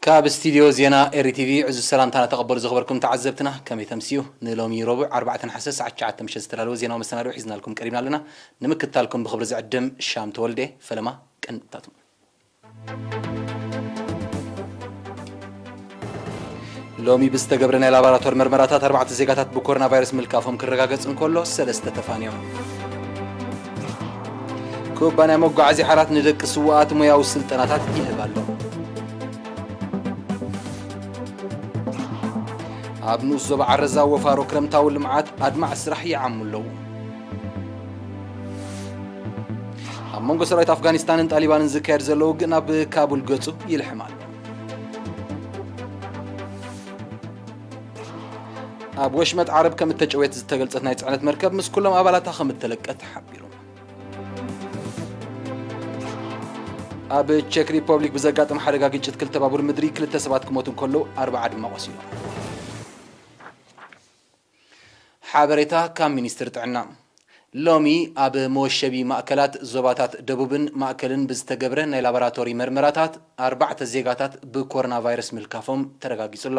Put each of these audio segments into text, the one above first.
ካብ ስቱድዮ ዜና ኤሪ ቲቪ ዕዙዝ ሰላምታና ተቐበሉ ዝኸበርኩም ተዓዘብትና፣ ከመይ ተምስዩ? ንሎሚ ረቡዕ ኣርባዕተ ነሓሰ ሰዓት ትሽዓተ ምሸት ዝተዳለወ ዜናዊ መሰናድኦ ሒዝናልኩም ቀሪብና ኣለና። ንምክትታልኩም ብኽብሪ ዝዕድም ሻም ተወልደ። ፈለማ ቀንድታቱ። ሎሚ ብዝተገብረ ናይ ላቦራቶሪ መርመራታት ኣርባዕተ ዜጋታት ብኮሮና ቫይረስ ምልካፎም ክረጋገጽ እንከሎ፣ ሰለስተ ተፋንዮም። ኩባንያ መጓዓዝያ ሓራት ንደቂ ስዉኣት ሞያዊ ስልጠናታት ይህብ ኣሎ። ኣብ ንኡስ ዞባ ዓረዛ ወፋሮ ክረምታዊ ልምዓት ኣድማዕ ስራሕ ይዓሙ ኣለዉ። ኣብ መንጎ ሰራዊት ኣፍጋኒስታንን ጣሊባንን ዝካየድ ዘሎ ውግእ ናብ ካቡል ገጹ ይልሕም ኣሎ። ኣብ ወሽመጥ ዓረብ ከም እተጨወየት ዝተገልጸት ናይ ጽዕነት መርከብ ምስ ኩሎም ኣባላታ ከም እተለቀት ተሓቢሩ። ኣብ ቸክ ሪፐብሊክ ብዘጋጠመ ሓደጋ ግጭት ክልተ ባቡር ምድሪ ክልተ ሰባት ክሞቱ እንከለዉ ኣርብዓ ድማ ቆሲሎም። ሓበሬታ ካብ ሚኒስትሪ ጥዕና። ሎሚ ኣብ መወሸቢ ማእከላት ዞባታት ደቡብን ማእከልን ብዝተገብረ ናይ ላቦራቶሪ መርመራታት ኣርባዕተ ዜጋታት ብኮሮና ቫይረስ ምልካፎም ተረጋጊጹ ኣሎ።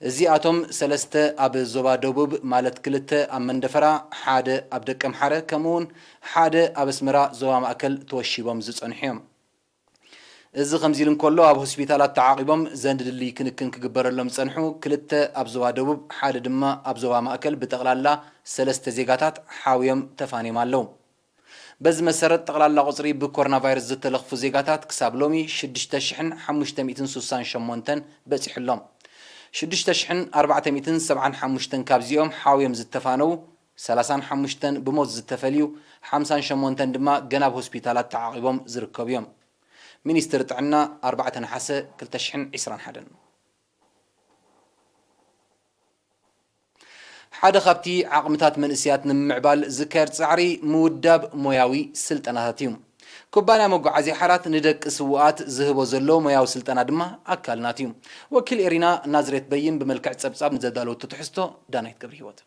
እዚኣቶም ሰለስተ ኣብ ዞባ ደቡብ ማለት ክልተ ኣብ መንደፈራ፣ ሓደ ኣብ ደቀምሓረ ከምኡውን ሓደ ኣብ ኣስመራ ዞባ ማእከል ተወሺቦም ዝጸንሑ እዮም። እዚ ከምዚ ኢሉ እንከሎ ኣብ ሆስፒታላት ተዓቒቦም ዘድሊ ክንክን ክግበረሎም ዝጸንሑ ክልተ ኣብ ዞባ ደቡብ ሓደ ድማ ኣብ ዞባ ማእከል ብጠቕላላ ሰለስተ ዜጋታት ሓውዮም ተፋንዮም ኣለዉ። በዚ መሰረት ጠቕላላ ቁጽሪ ብኮሮና ቫይረስ ዝተለኽፉ ዜጋታት ክሳብ ሎሚ ሽዱሽተ ሽሕን ሓሙሽተ ሚእትን ስሳን ሸሞንተን በጺሑ ኣሎ። ሽዱሽተ ሽሕን ኣርባዕተ ሚእትን ሰብዓን ሓሙሽተን ካብዚኦም ሓውዮም ዝተፋነዉ፣ ሰላሳን ሓሙሽተን ብሞት ዝተፈልዩ፣ ሓምሳን ሸሞንተን ድማ ገና ኣብ ሆስፒታላት ተዓቒቦም ዝርከቡ እዮም። ሚኒስትሪ ጥዕና ኣርባዕተ ነሓሰ ክልተ ሽሕን ዕስራን ሓደን። ሓደ ካብቲ ዓቕምታት መንእሰያት ንምምዕባል ዝካየድ ጻዕሪ ምውዳብ ሞያዊ ስልጠናታት እዩ። ኩባንያ መጓዓዝያ ሓራት ንደቂ ስዉኣት ዝህቦ ዘሎ ሞያዊ ስልጠና ድማ ኣካል ናቱ እዩ። ወኪል ኤሪና ናዝሬት በይን ብመልክዕ ጸብጻብ ንዘዳለወቶ ትሕዝቶ ዳናይት ገብረ ህይወት።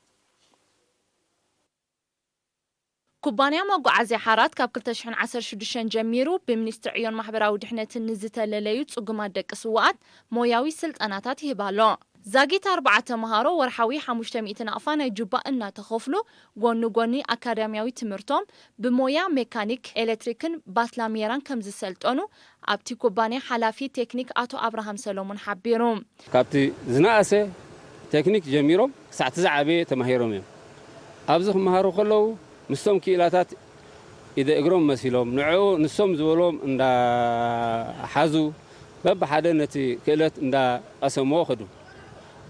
ኩባንያ መጓዓዝያ ሓራት ካብ ክልተ ሽሕን ዓሰርተ ሽዱሽተን ጀሚሩ ብሚኒስትሪ ዕዮን ማሕበራዊ ድሕነትን ንዝተለለዩ ጽጉማት ደቂ ስዉኣት ሞያዊ ስልጠናታት ይህብ ኣሎ። ዛጊት ኣርባዓ ተምሃሮ ወርሓዊ ሓሙሽተ ሚእቲ ናቕፋ ናይ ጁባ እናተኸፍሉ፣ ጎኒ ጎኒ ኣካዳሚያዊ ትምህርቶም ብሞያ ሜካኒክ፣ ኤሌክትሪክን ባትላሜራን ከም ዝሰልጠኑ ኣብቲ ኩባንያ ሓላፊ ቴክኒክ ኣቶ ኣብርሃም ሰሎሞን ሓቢሩ። ካብቲ ዝነኣሰ ቴክኒክ ጀሚሮም ክሳዕ እቲ ዝዓበየ ተማሂሮም እዮም። ኣብዚ ክመሃሩ ከለዉ ምስቶም ክኢላታት ኢደ እግሮም መሲሎም፣ ንዕኡ ንሶም ዝበሎም እንዳሓዙ፣ በብሓደ ነቲ ክእለት እንዳቐሰምዎ ከዱ።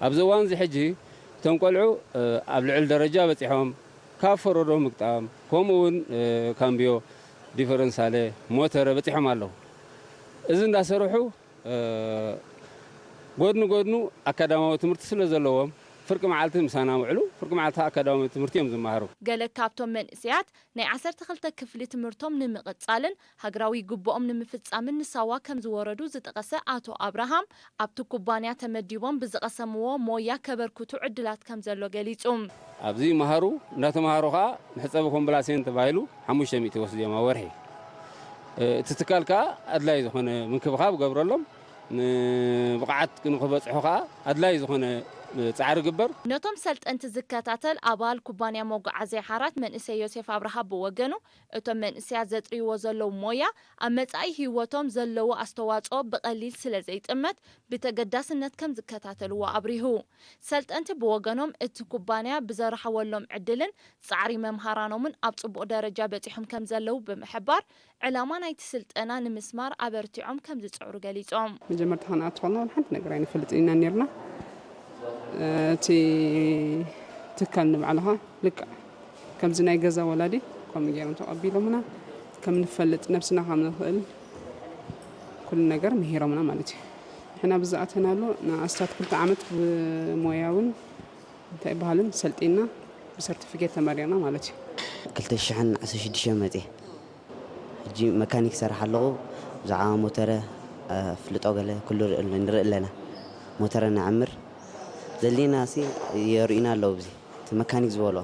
ኣብዚ እዋን እዚ ሕጂ እቶም ቆልዑ፣ እ፣ ኣብ ልዑል ደረጃ በጺሖም፣ ካብ ፈረዶ ምግጣም፣ ከምኡ እውን፣ እ፣ ካምብዮ፣ ዲፈረንሳለ፣ ሞተረ በጺሖም ኣለዉ። እዚ እንዳሰርሑ፣ እ፣ ጎድኒ ጎድኑ ኣካዳማዊ ትምህርቲ ስለ ዘለዎም፣ ፍርቂ መዓልቲ ምሳና ውዕሉ፣ ፍርቂ መዓልቲ ኣካዳማዊ ትምህርቲ እዮም ዝመሃሩ። ገለ ካብቶም መንእሰያት ናይ ዓሰርተ ክልተ ክፍሊ ትምህርቶም ንምቕጻልን ሃገራዊ ግቡኦም ንምፍጻምን ንሳዋ ከም ዝወረዱ ዝጠቐሰ ኣቶ ኣብርሃም፣ ኣብቲ ኩባንያ ተመዲቦም ብዝቐሰምዎ ሞያ ከበርክቱ ዕድላት ከም ዘሎ ገሊጹ። ኣብዚ ይመሃሩ፣ እንዳተምሃሩ ከኣ መሕጸቢ ኮምብላሴን ተባሂሉ ሓሙሽተ ሚእቲ ይወስዱ እዮም ኣብ ወርሒ። እ፣ እቲ ትካል ከኣ ኣድላዪ ዝኾነ ምንክብኻብ ይገብረሎም፣ ንብቕዓት ንክበጽሑ ከኣ ኣድላዪ ዝኾነ ጻዕሪ ይግበር። ነቶም ሰልጠንቲ ዝከታተል ኣባል ኩባንያ መጓዓዝያ ሓራት መንእሰይ ዮሴፍ ኣብርሃ ብወገኑ፣ እቶም መንእሰያት ዘጥርይዎ ዘለዉ ሞያ ኣብ መጻኢ ህይወቶም ዘለዎ ኣስተዋጽኦ ብቐሊል ስለ ዘይጥመት ብተገዳስነት ከም ዝከታተልዎ ኣብሪሁ። ሰልጠንቲ ብወገኖም እቲ ኩባንያ ብዘርሓወሎም ዕድልን ጻዕሪ መምሃራኖምን ኣብ ጽቡቕ ደረጃ በጺሖም ከም ዘለዉ ብምሕባር፣ ዕላማ ናይቲ ስልጠና ንምስማር ኣበርቲዖም ከም ዝጽዕሩ ገሊጾም። መጀመርታ ክንኣቱ ከለና ሓንቲ ነገር ኣይንፈልጥን ኢና ነርና። እቲ ትካል ንባዕልኻ ልክዕ ከምዚ ናይ ገዛ ወላዲ ከምኡ ገይሮም ተቐቢሎምና፣ ከም ንፈልጥ ነብስና ከም ንኽእል ኩሉ ነገር ምሂሮምና ማለት እዩ። ንሕና ብዝኣተናሉ ንኣስታት ክልተ ዓመት ብሞያውን እንታይ በሃልን ሰልጢና ብሰርቲፊኬት ተመሪቕና ማለት እዩ። ክልተ ሽሕን ዓሰርተ ሽዱሽተን መፅየ። ሕጂ መካኒክ ሰርሕ ኣለኹ። ብዛዕባ ሞተረ ኣፍልጦ ገለ ኩሉ ርእ-፣ ንርኢ ኣለና። ሞተረ ንዕምር ዘድልየና ሲ የርእዩና ኣለዉ። ብዚ እቲ መካኒክ ዝበሎ።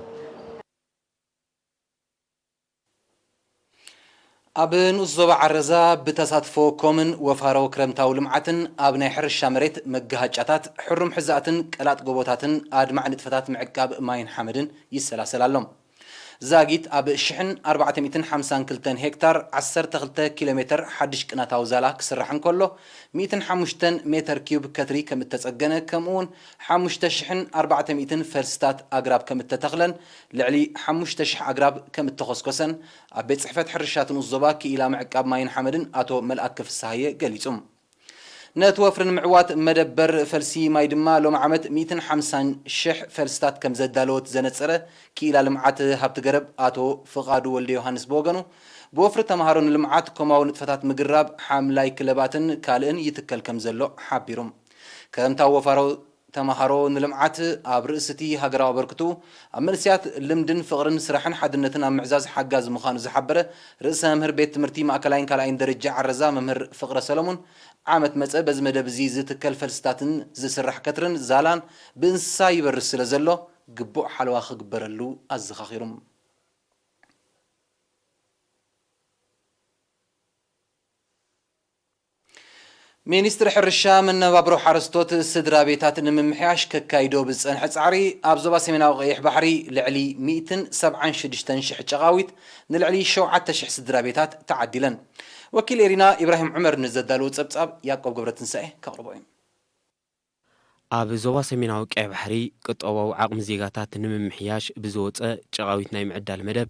ኣብ ንኡስ ዞባ ዓረዛ ብተሳትፎ ኮምን ወፋሮ ክረምታዊ ልምዓትን ኣብ ናይ ሕርሻ መሬት መጋሃጫታት፣ ሕሩም ሕዛእትን ቀላጥ ጎቦታትን ኣድማዕ ንጥፈታት ምዕቃብ ማይን ሓመድን ይሰላሰል ኣሎ። ዛጊት ኣብ ሽሕን ኣርባዕተ ሚእትን ሓምሳን ክልተን ሄክታር ዓሰርተ ክልተ ኪሎ ሜተር ሓድሽ ቅናታዊ ዛላ ክስራሕ እንከሎ፣ ሚእትን ሓሙሽተን ሜተር ኪዩብ ከትሪ ከም እተጸገነ፣ ከምኡውን ሓሙሽተ ሽሕን ኣርባዕተ ሚእትን ፈልስታት ኣግራብ ከም እተተኽለን ልዕሊ ሓሙሽተ ሽሕ ኣግራብ ከም እተኾስኮሰን ኣብ ቤት ጽሕፈት ሕርሻ ንኡስ ዞባ ክኢላ ምዕቃብ ማይን ሓመድን ኣቶ መልኣከ ፍስሃየ ገሊጹ። ነቲ ወፍሪ ንምዕዋት መደበር ፈልሲ ማይ ድማ ሎም ዓመት ሚእትን ሓምሳን ሽሕ ፈልስታት ከም ዘዳለወት ዘነጸረ ክኢላ ልምዓት ሃብቲ ገረብ ኣቶ ፍቓዱ ወልደ ዮሃንስ ብወገኑ፣ ብወፍሪ ተምሃሮ ንልምዓት ኮማዊ ንጥፈታት ምግራብ ሓምላይ ክለባትን ካልእን ይትከል ከም ዘሎ ሓቢሩ። ክረምታዊ ወፋሮ ተምሃሮ ንልምዓት ኣብ ርእሲ እቲ ሃገራዊ ኣበርክቱ ኣብ መንእሰያት ልምድን ፍቕርን ስራሕን ሓድነትን ኣብ ምዕዛዝ ሓጋዚ ምዃኑ ዝሓበረ ርእሰ መምህር ቤት ትምህርቲ ማእከላይን ካልኣይን ደረጃ ዓረዛ መምህር ፍቕረ ሰለሙን፣ ዓመት መጸ በዚ መደብ እዚ ዝትከል ፈልስታትን ዝስራሕ ከትርን ዛላን ብእንስሳ ይበርስ ስለ ዘሎ ግቡእ ሓለዋ ክግበረሉ ኣዘኻኺሩ። ሚኒስትሪ ሕርሻ፣ መነባብሮ ሓረስቶት ስድራ ቤታት ንምምሕያሽ ከካይዶ ብዝጸንሐ ጻዕሪ፣ ኣብ ዞባ ሰሜናዊ ቀይሕ ባሕሪ ልዕሊ ሚእትን ሰብዓን ሽዱሽተን ሽሕ ጨቓዊት ንልዕሊ ሸውዓተ ሽሕ ስድራ ቤታት ተዓዲለን። ወኪል ኤሪና ኢብራሂም ዑመር ንዘዳለዎ ጸብጻብ ያዕቆብ ገብረትንሳኤ ከቕርቦ እዩ። ኣብ ዞባ ሰሜናዊ ቀይሕ ባሕሪ ቁጠባዊ ዓቕሚ ዜጋታት ንምምሕያሽ ብዝወጸ ጨቓዊት ናይ ምዕዳል መደብ፣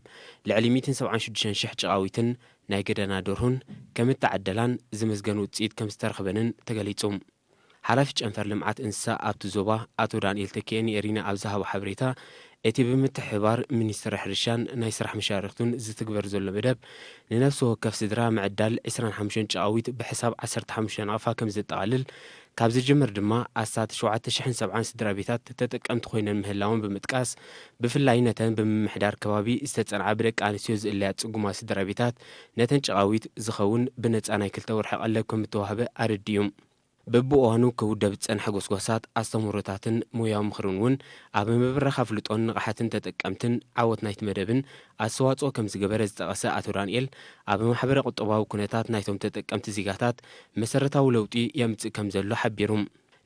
ልዕሊ ሚእትን ሰብዓን ሽዱሽተን ሽሕ ጨቓዊትን ናይ ገደና ደርሁን ከም እተዓደላን ዝምዝገን ውጽኢት ከም ዝተረኽበንን ተገሊጹ። ሓላፊ ጨንፈር ልምዓት እንስሳ ኣብቲ ዞባ ኣቶ ዳንኤል ተኪኤ ንኤሪና ኣብ ዝሃቦ ሓበሬታ፣ እቲ ብምትሕብባር ሚኒስትሪ ሕርሻን ናይ ስራሕ መሻርኽቱን ዝትግበር ዘሎ መደብ፣ ንነፍሲ ወከፍ ስድራ ምዕዳል ዕስራን ሓሙሽተን ጨቓዊት ብሕሳብ ዓሰርተ ሓሙሽተ ናቕፋ ከም ዘጠቓልል፣ ካብ ዝጅምር ድማ ኣስታት ሸውዓተ ሽሕን ሰብዓን ስድራ ቤታት ተጠቀምቲ ኮይነን ምህላወን ብምጥቃስ፣ ብፍላይ ነተን ብምምሕዳር ከባቢ ዝተጸንዓ ብደቂ ኣንስትዮ ዝእለያ ጽጉማት ስድራ ቤታት ነተን ጨቓዊት ዝኸውን ብነጻ ናይ ክልተ ወርሒ ቀለብ ከም እተዋህበ ኣረዲኡ። በብእዋኑ ክውደብ ዝጸንሐ ጎስጓሳት፣ ኣስተምህሮታትን ሞያዊ ምኽርን እውን ኣብ ምብራኽ ኣፍልጦን ንቕሓትን ተጠቀምትን ዓወት ናይቲ መደብን ኣስተዋጽኦ ከም ዝገበረ ዝጠቐሰ ኣቶ ዳንኤል፣ ኣብ ማሕበረ ቁጠባዊ ኩነታት ናይቶም ተጠቀምቲ ዜጋታት መሰረታዊ ለውጢ የምጽእ ከም ዘሎ ሓቢሩ።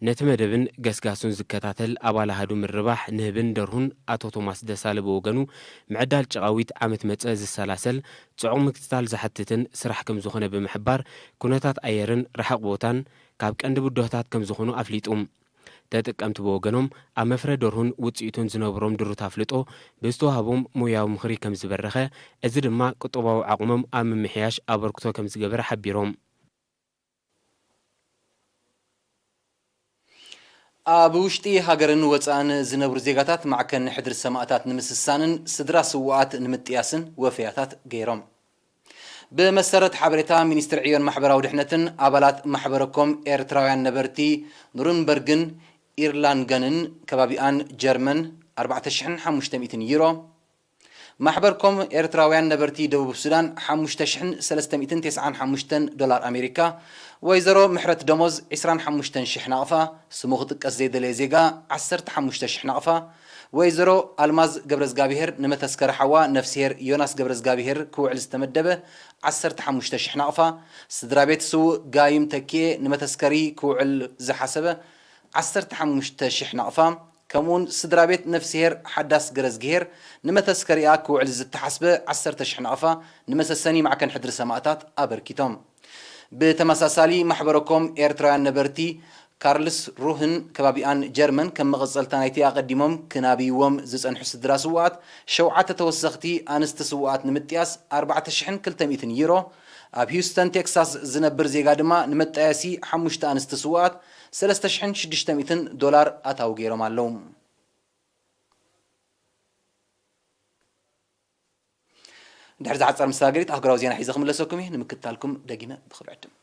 ነቲ መደብን ገስጋሱን ዝከታተል ኣባል ኣሃዱ ምርባሕ ንህብን ደርሁን ኣቶ ቶማስ ደሳለ ብወገኑ፣ ምዕዳል ጨቓዊት ዓመት መጸ ዝሰላሰል ጽዑቕ ምክትታል ዝሓትትን ስራሕ ከም ዝኾነ ብምሕባር፣ ኩነታት ኣየርን ርሓቕ ቦታን ካብ ቀንዲ ብድሆታት ከም ዝኾኑ ኣፍሊጡ። ተጠቀምቲ ብወገኖም፣ ኣብ መፍረ ደርሁን ውጽኢቱን ዝነበሮም ድሩት ኣፍልጦ ብዝተዋህቦም ሞያዊ ምኽሪ ከም ዝበረኸ፣ እዚ ድማ ቁጠባዊ ዓቕሞም ኣብ ምምሕያሽ ኣበርክቶ ከም ዝገበረ ሓቢሮም። ኣብ ውሽጢ ሃገርን ወጻእን ዝነብሩ ዜጋታት ማዕከን ሕድሪ ሰማእታት ንምስሳንን ስድራ ስዉኣት ንምጥያስን ወፈያታት ገይሮም። ብመሰረት ሓበሬታ ሚኒስትሪ ዕዮን ማሕበራዊ ድሕነትን፣ ኣባላት ማሕበረኮም ኤርትራውያን ነበርቲ ኑርንበርግን ኢርላንገንን ከባቢኣን ጀርመን ኣርባዕተ ሽሕን ሓሙሽተ ሚእትን ዩሮ፣ ማሕበርኮም ኤርትራውያን ነበርቲ ደቡብ ሱዳን ሓሙሽተ ሽሕን ሰለስተ ሚእትን ተስዓን ሓሙሽተን ዶላር ኣሜሪካ፣ ወይዘሮ ምሕረት ደሞዝ ዕስራን ሓሙሽተን ሽሕ ናቕፋ፣ ስሙ ክጥቀስ ዘይደለየ ዜጋ ዓሰርተ ሓሙሽተ ሽሕ ናቕፋ፣ ወይዘሮ ኣልማዝ ገብረዝጋብሄር ንመተስከሪ ሓዋ ነፍስሄር ዮናስ ገብረዝጋብሄር ክውዕል ዝተመደበ ዓሰርተ ሓሙሽተ ሽሕ ናቕፋ፣ ስድራ ቤት ስዉእ ጋይም ተኪኤ ንመተስከሪ ክውዕል ዝሓሰበ ዓሰርተ ሓሙሽተ ሽሕ ናቕፋ፣ ከምኡውን ስድራ ቤት ነፍስሄር ሓዳስ ገረዝግሄር ንመተስከሪኣ ክውዕል ዝተሓስበ ዓሰርተ ሽሕ ናቕፋ ንመሰሰኒ ማዕከን ሕድሪ ሰማእታት ኣበርኪቶም። ብተመሳሳሊ፣ ማሕበረኮም ኤርትራውያን ነበርቲ ካርልስ ሩህን ከባቢኣን ጀርመን፣ ከም መቐጸልታ ናይቲ ኣቐዲሞም ክናብይዎም ዝጸንሑ ስድራ ስዉኣት፣ ሸውዓተ ተወሰኽቲ ኣንስቲ ስዉኣት ንምጥያስ ኣርባዕተ ሽሕን ክልተ ሚእትን ዩሮ፣ ኣብ ሂውስተን ቴክሳስ ዝነብር ዜጋ ድማ ንመጣየሲ ሓሙሽተ ኣንስቲ ስዉኣት ሰለስተ ሽሕን ሽዱሽተ ሚእትን ዶላር ኣታዊ ገይሮም ኣለዉ። ድሕሪ ዝሓጸር መሰጋገሪት ኣህጉራዊ ዜና ሒዘ ክምለሰኩም እየ። ንምክትታልኩም ደጊመ ብኽብሪ ዕድም።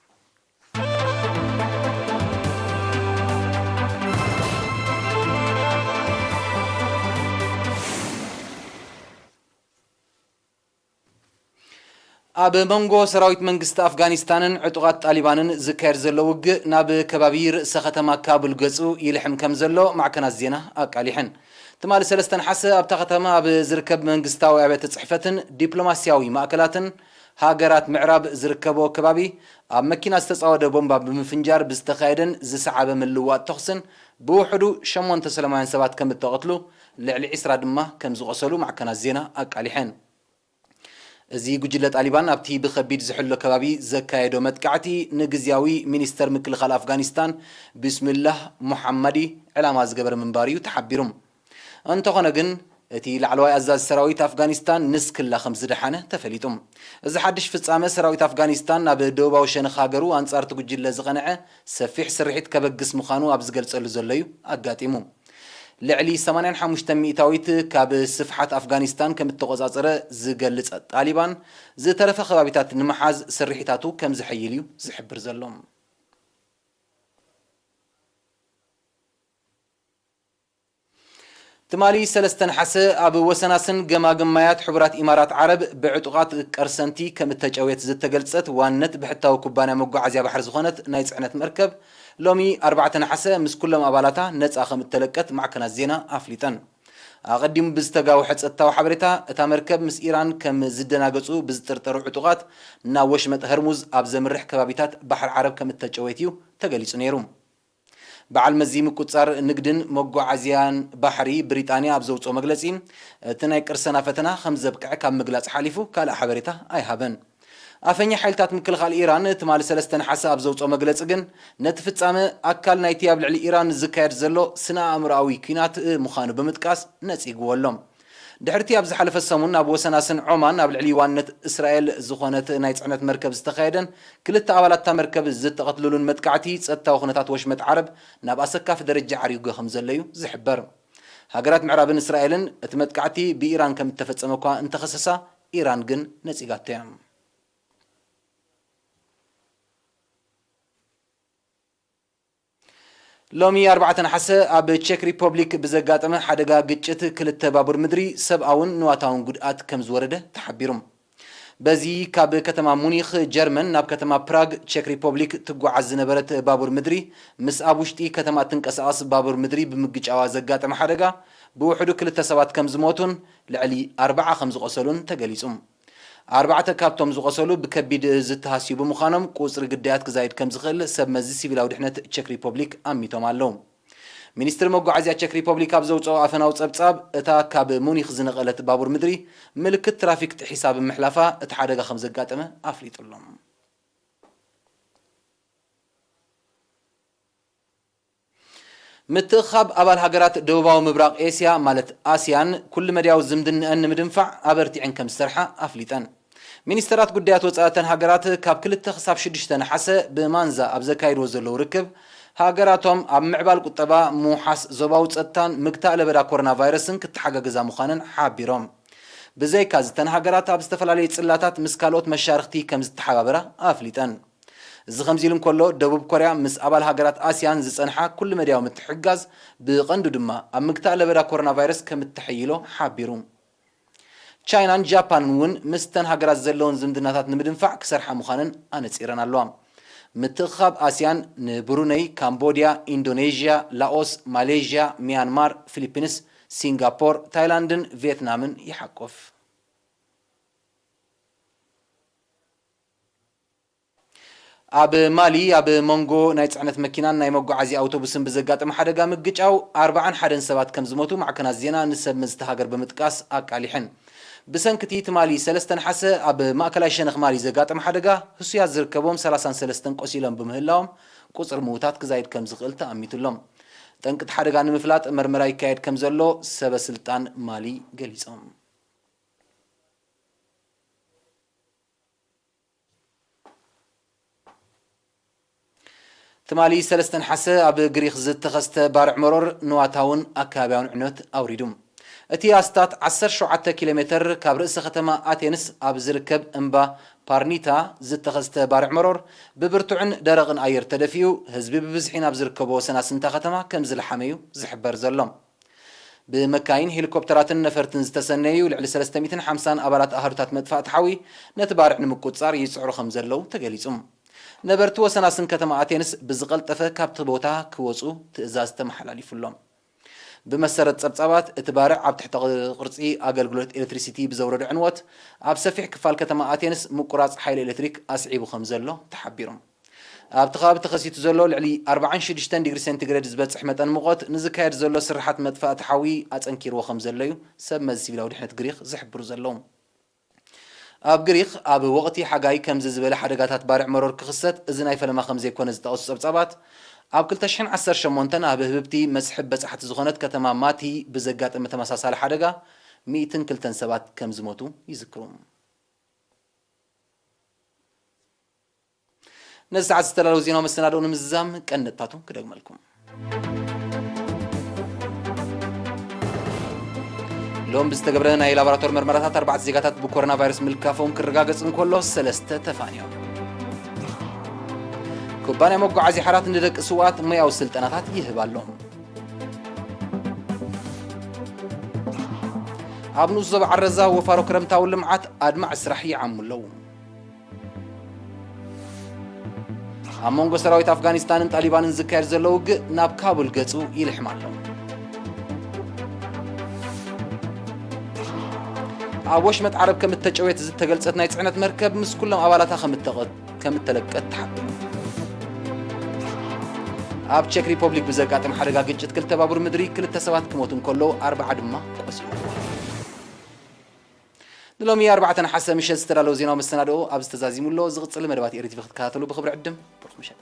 ኣብ መንጎ ሰራዊት መንግስቲ ኣፍጋኒስታንን ዕጡቓት ጣሊባንን ዝካየድ ዘሎ ውግእ ናብ ከባቢ ርእሰ ከተማ ካቡል ገጹ ይልሕም ከም ዘሎ ማዕከናት ዜና ኣቃሊሐን። ትማሊ ሰለስተ ነሓሰ ኣብታ ከተማ ኣብ ዝርከብ መንግስታዊ ኣብያተ ጽሕፈትን ዲፕሎማስያዊ ማእከላትን ሃገራት ምዕራብ ዝርከቦ ከባቢ ኣብ መኪና ዝተጻወደ ቦምባ ብምፍንጃር ብዝተኻየደን ዝሰዓበ ምልውዋጥ ተኹስን ብውሕዱ ሸሞንተ ሰላማውያን ሰባት ከም እተቐትሉ ልዕሊ ዕስራ ድማ ከም ዝቖሰሉ ማዕከናት ዜና ኣቃሊሐን። እዚ ጉጅለ ጣሊባን ኣብቲ ብኸቢድ ዝሕሎ ከባቢ ዘካየዶ መጥቃዕቲ ንግዝያዊ ሚኒስተር ምክልኻል ኣፍጋኒስታን ቢስሚላህ ሙሓማዲ ዕላማ ዝገበረ ምንባሩ እዩ ተሓቢሩ። እንተኾነ ግን እቲ ላዕለዋይ ኣዛዚ ሰራዊት ኣፍጋኒስታን ንስክላ ከም ዝደሓነ ተፈሊጡ። እዚ ሓድሽ ፍጻመ ሰራዊት ኣፍጋኒስታን ናብ ደቡባዊ ሸነኽ ሃገሩ ኣንጻር እቲ ጉጅለ ዝቐንዐ ሰፊሕ ስርሒት ከበግስ ምዃኑ ኣብ ዝገልጸሉ ዘሎ እዩ ኣጋጢሙ። ልዕሊ ሰማንያን ሓሙሽተ ሚእታዊት ካብ ስፍሓት ኣፍጋኒስታን ከም እተቖጻጸረ ዝገልጽ ጣሊባን፣ ዝተረፈ ከባቢታት ንምሓዝ ስርሒታቱ ከም ዝሕይል እዩ ዝሕብር ዘሎ። ትማሊ ሰለስተ ነሓሰ ኣብ ወሰናስን ገማግም ማያት ሕቡራት ኢማራት ዓረብ ብዕጡቓት ቀርሰንቲ ከም እተጨውየት ዝተገልጸት ዋነት ብሕታዊ ኩባንያ መጓዓዝያ ባሕሪ ዝኾነት ናይ ጽዕነት መርከብ፣ ሎሚ ኣርባዕተ ነሓሰ ምስ ኩሎም ኣባላታ ነጻ ከም እተለቀት ማዕከናት ዜና ኣፍሊጠን። ኣቐዲሙ ብዝተጋውሐ ጸጥታዊ ሓበሬታ፣ እታ መርከብ ምስ ኢራን ከም ዝደናገጹ ብዝጥርጠሩ ዕጡቓት ናብ ወሽመጥ ሀርሙዝ ኣብ ዘምርሕ ከባቢታት ባሕሪ ዓረብ ከም እተጨወየት እዩ ተገሊጹ ነይሩ። በዓል መዚ ምቁጽጻር ንግድን መጓዓዝያን ባሕሪ ብሪጣንያ ኣብ ዘውጽኦ መግለጺ፣ እቲ ናይ ቅርሰና ፈተና ከም ዘብቅዐ ካብ ምግላጽ ሓሊፉ ካልእ ሓበሬታ ኣይሃበን። ኣፈኛ ሓይልታት ምክልኻል ኢራን ትማሊ ሰለስተ ነሓሰ ኣብ ዘውጽኦ መግለጺ ግን፣ ነቲ ፍጻመ ኣካል ናይቲ ኣብ ልዕሊ ኢራን ዝካየድ ዘሎ ስነ ኣእምሮኣዊ ኲናት ምዃኑ ብምጥቃስ ነጺግዎ ኣሎ። ድሕርቲ ኣብ ዝሓለፈ ሰሙን ኣብ ወሰን ኣስን ዖማን ኣብ ልዕሊ ዋነት እስራኤል ዝኾነት ናይ ጽዕነት መርከብ ዝተኻየደን ክልተ ኣባላት እታ መርከብ ዝተቐትልሉን መጥቃዕቲ፣ ጸጥታዊ ኩነታት ወሽመጥ ዓረብ ናብ ኣሰካፊ ደረጃ ዓሪጉ ከም ዘሎ እዩ ዝሕበር። ሃገራት ምዕራብን እስራኤልን እቲ መጥቃዕቲ ብኢራን ከም እተፈጸመ እኳ እንተኸሰሳ፣ ኢራን ግን ነጺጋቶ እያ። ሎሚ ኣርባዕተ ነሓሰ ኣብ ቼክ ሪፐብሊክ ብዘጋጠመ ሓደጋ ግጭት ክልተ ባቡር ምድሪ ሰብኣውን ንዋታውን ጉድኣት ከም ዝወረደ ተሓቢሩ። በዚ ካብ ከተማ ሙኒኽ ጀርመን ናብ ከተማ ፕራግ ቼክ ሪፐብሊክ ትጓዓዝ ዝነበረት ባቡር ምድሪ ምስ ኣብ ውሽጢ ከተማ እትንቀሳቐስ ባቡር ምድሪ ብምግጫዋ ዘጋጠመ ሓደጋ ብውሕዱ ክልተ ሰባት ከም ዝሞቱን ልዕሊ ኣርባዓ ከም ዝቖሰሉን ተገሊጹ። ኣርባዕተ ካብቶም ዝቖሰሉ ብከቢድ ዝተሃስዩ ብምዃኖም፣ ቁጽሪ ግዳያት ክዛይድ ከም ዝኽእል ሰብ መዚ ሲቪላዊ ድሕነት ቼክ ሪፐብሊክ ኣሚቶም ኣለዉ። ሚኒስትሪ መጓዓዝያ ቼክ ሪፐብሊክ ኣብ ዘውጽኦ ኣፈናዊ ጸብጻብ፣ እታ ካብ ሙኒክ ዝነቐለት ባቡር ምድሪ ምልክት ትራፊክ ጥሒሳ ብምሕላፋ እቲ ሓደጋ ከም ዘጋጠመ ኣፍሊጡ ኣሎ። ምትእኽኻብ ኣባል ሃገራት ደቡባዊ ምብራቕ ኤስያ ማለት ኣስያን ኩሉ መድያዊ ዝምድንአን ንምድንፋዕ ኣበርቲዐን ከም ዝሰርሓ ኣፍሊጠን። ሚኒስተራት ጉዳያት ወጻኢ እተን ሃገራት ካብ ክልተ ክሳብ ሽዱሽተ ነሓሰ ብማንዛ ኣብ ዘካይድዎ ዘለዉ ርክብ፣ ሃገራቶም ኣብ ምዕባል ቁጠባ፣ ምውሓስ ዞባዊ ጸጥታን ምግታእ ለበዳ ኮሮና ቫይረስን ክተሓጋገዛ ምዃነን ሓቢሮም። ብዘይካዚ እተን ሃገራት ኣብ ዝተፈላለዩ ጽላታት ምስ ካልኦት መሻርኽቲ ከም ዝተሓባበራ ኣፍሊጠን። እዚ ከምዚ ኢሉ እንከሎ፣ ደቡብ ኮርያ ምስ ኣባል ሃገራት ኣስያን ዝጸንሓ ኩሉ መድያዊ ምትሕግጋዝ፣ ብቐንዱ ድማ ኣብ ምግታእ ለበዳ ኮሮና ቫይረስ ከም እተሐይሎ ሓቢሩ። ቻይናን ጃፓንን እውን ምስተን ሃገራት ዘለውን ዝምድናታት ንምድንፋዕ ክሰርሓ ምዃነን ኣነጺረን ኣለዋ። ምትእኽኻብ ኣስያን ንብሩነይ፣ ካምቦድያ፣ ኢንዶኔዥያ፣ ላኦስ፣ ማሌዥያ፣ ሚያንማር፣ ፊሊፒንስ፣ ሲንጋፖር፣ ታይላንድን ቪየትናምን ይሓቁፍ። ኣብ ማሊ፣ ኣብ መንጎ ናይ ጽዕነት መኪናን ናይ መጓዓዝያ ኣውቶቡስን ብዘጋጠመ ሓደጋ ምግጫው፣ ኣርባዓን ሓደን ሰባት ከም ዝሞቱ ማዕከናት ዜና ንሰብ መዚ እታ ሃገር ብምጥቃስ ኣቃሊሐን። ብሰንኪ እቲ ትማሊ ሰለስተ ነሓሰ ኣብ ማእከላይ ሸነኽ ማሊ ዘጋጠመ ሓደጋ፣ ህሱያት ዝርከቦም ሰላሳን ሰለስተን ቆሲሎም ብምህላዎም፣ ቁጽሪ ምዉታት ክዛይድ ከም ዝኽእል ተኣሚቱ ኣሎ። ጠንቂ እቲ ሓደጋ ንምፍላጥ መርመራ ይካየድ ከም ዘሎ ሰበ ስልጣን ማሊ ገሊጾም። ትማሊ ሰለስተ ነሓሰ ኣብ ግሪኽ ዝተኸስተ ባርዕ መሮር ንዋታውን ኣከባቢያውን ዕንወት ኣውሪዱ። እቲ ኣስታት ዓሰርተ ሸውዓተ ኪሎ ሜተር ካብ ርእሰ ከተማ ኣቴንስ ኣብ ዝርከብ እምባ ፓርኒታ ዝተኸስተ ባርዕ መሮር ብብርቱዕን ደረቕን ኣየር ተደፊኡ፣ ህዝቢ ብብዝሒ ናብ ዝርከቦ ወሰናስንታ ከተማ ከም ዝለሓመ እዩ ዝሕበር ዘሎ። ብመካይን፣ ሄሊኮፕተራትን ነፈርትን ዝተሰነዩ ልዕሊ ሰለስተ ሚእትን ሓምሳን ኣባላት ኣሃዱታት መጥፋእቲ ሓዊ ነቲ ባርዕ ንምቁጽጻር ይጽዕሩ ከም ዘለዉ ተገሊጹ። ነበርቲ ወሰናስን ከተማ ኣቴንስ ብዝቐልጠፈ ካብቲ ቦታ ክወጹ ትእዛዝ ተመሓላሊፉሎም። ብመሰረት ጸብጻባት፣ እቲ ባርዕ ኣብ ትሕተ ቅርጺ ኣገልግሎት ኤሌክትሪሲቲ ብዘውረዶ ዕንወት፣ ኣብ ሰፊሕ ክፋል ከተማ ኣቴንስ ምቁራጽ ሓይሊ ኤሌክትሪክ ኣስዒቡ ከም ዘሎ ተሓቢሩ። ኣብቲ ከባቢ ተኸሲቱ ዘሎ ልዕሊ ኣርባዓን ሽዱሽተን ዲግሪ ሴንቲግሬድ ዝበጽሕ መጠን ሙቐት፣ ንዝካየድ ዘሎ ስርሓት መጥፋእቲ ሓዊ ኣጸንኪርዎ ከም ዘሎ እዩ ሰብ መዚ ሲቪላዊ ድሕነት ግሪኽ ዝሕብሩ ዘለዉ። ኣብ ግሪኽ ኣብ ወቕቲ ሓጋይ ከምዚ ዝበለ ሓደጋታት ባርዕ መሮር ክኽሰት እዚ ናይ ፈለማ ከም ዘይኮነ ዝጠቐሱ ጸብጻባት፣ ኣብ ክልተ ሽሕን ዓሰርተ ሸሞንተን ኣብ ህብብቲ መስሕብ በጻሕቲ ዝኾነት ከተማ ማቲ ብዘጋጠመ ተመሳሳሊ ሓደጋ ሚእትን ክልተን ሰባት ከም ዝሞቱ ይዝክሩ። ነዚ ሰዓት ዝተዳለዉ ዜናዊ መሰናድኦ ንምዝዛም ቀንዲ ነጥብታቱ ክደግመልኩም። ሎም ብዝተገብረ ናይ ላቦራቶር መርመራታት ኣርባዕተ ዜጋታት ብኮሮና ቫይረስ ምልካፎም ክረጋገጽ እንከሎ፣ ሰለስተ ተፋንዮም። ኩባንያ መጓዓዝያ ሓራት ንደቂ ስውኣት ሞያዊ ስልጠናታት ይህብ ኣሎ። ኣብ ንኡስ ዞባ ዓረዛ ወፋሮ ክረምታዊ ልምዓት ኣድማዒ ስራሕ ይዓሙ ኣለዉ። ኣብ መንጎ ሰራዊት ኣፍጋኒስታንን ጣሊባንን ዝካየድ ዘሎ ውግእ ናብ ካቡል ገጹ ይልሕም ኣሎ። ኣብ ወሽመጥ ዓረብ ከም እተጨወየት ዝተገልጸት ናይ ጽዕነት መርከብ ምስ ኩሎም ኣባላታ ከም እተቐ-፣ ከም እተለቀት ተሓቢሩ። ኣብ ቼክ ሪፐብሊክ ብዘጋጠመ ሓደጋ ግጭት ክልተ ባቡር ምድሪ ክልተ ሰባት ክሞቱ እንከለዉ ኣርባዓ ድማ ቆሲሎም። ንሎሚ ኣርባዕተ ነሓሰ ምሸት ዝተዳለወ ዜናዊ መሰናድኦ ኣብዚ ተዛዚሙ ኣሎ። ዝቕጽል መደባት ኤሪ ቲቪ ክትከታተሉ ብኽብሪ ዕድም። ብሩኽ ምሸት።